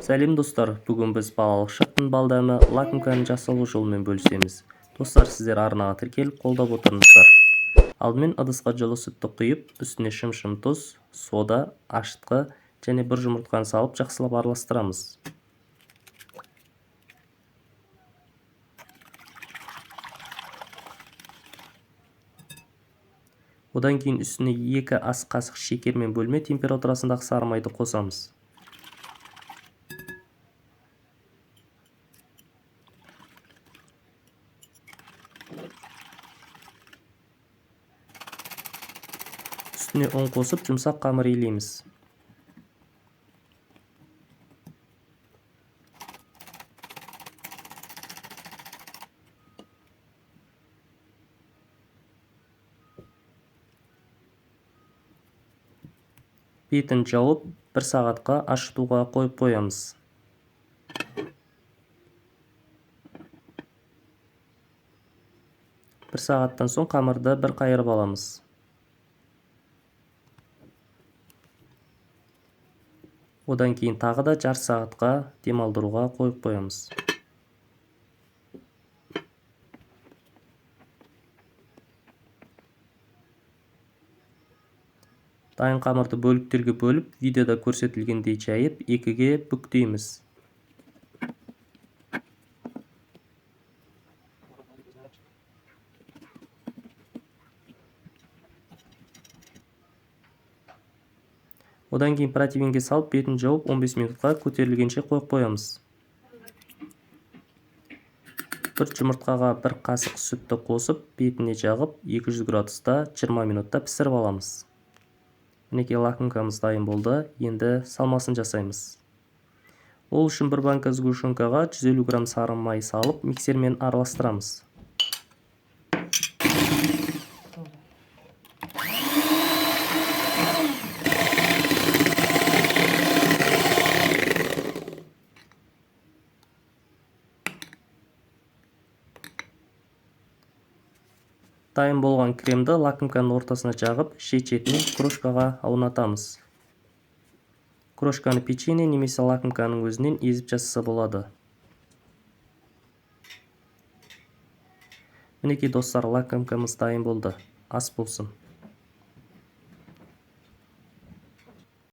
Сәлем достар, бүгін біз балалық шақтың бал дәмі лакомканың жасалу жолымен бөлісеміз. Достар, сіздер арнаға тіркеліп қолдап отырыңыздар. Алдымен ыдысқа жылы сүтті құйып, үстіне шым-шым тұз, сода, ашытқы және бір жұмыртқаны салып жақсылап араластырамыз. Одан кейін үстіне 2 ас қасық шекер мен бөлме температурасындағы сары майды қосамыз. Үстіне ұн қосып, жұмсақ қамыр илейміз. Бетін жауып, 1 сағатқа ашытуға қойып қоямыз. 1 сағаттан соң қамырды бір қайырып аламыз. Одан кейін тағы да жарты сағатқа демалдыруға қойып қоямыз. Дайын қамырды бөліктерге бөліп, видеода көрсетілгендей жайып, 2-ге бүктейміз. Одан кейін противенге салып, бетін жауып, 15 минутқа көтерілгенше қойып қоямыз. Бір жұмыртқаға бір қасық сүтті қосып, бетіне жағып, 200 градуста 20 минутта пісіріп аламыз. Мінекей лакомкамыз дайын болды. Енді салмасын жасаймыз. Ол үшін бір банка сгущенкаға 150 грамм сары май салып, миксермен араластырамыз. Дайын болған кремді лакомканың ортасына жағып, шет-шетінен крошкаға аунатамыз. Крошканы печенье немесе лакомканың өзінен езіп жасаса болады. Мінекей достар, лакомкамыз дайын болды. Ас болсын.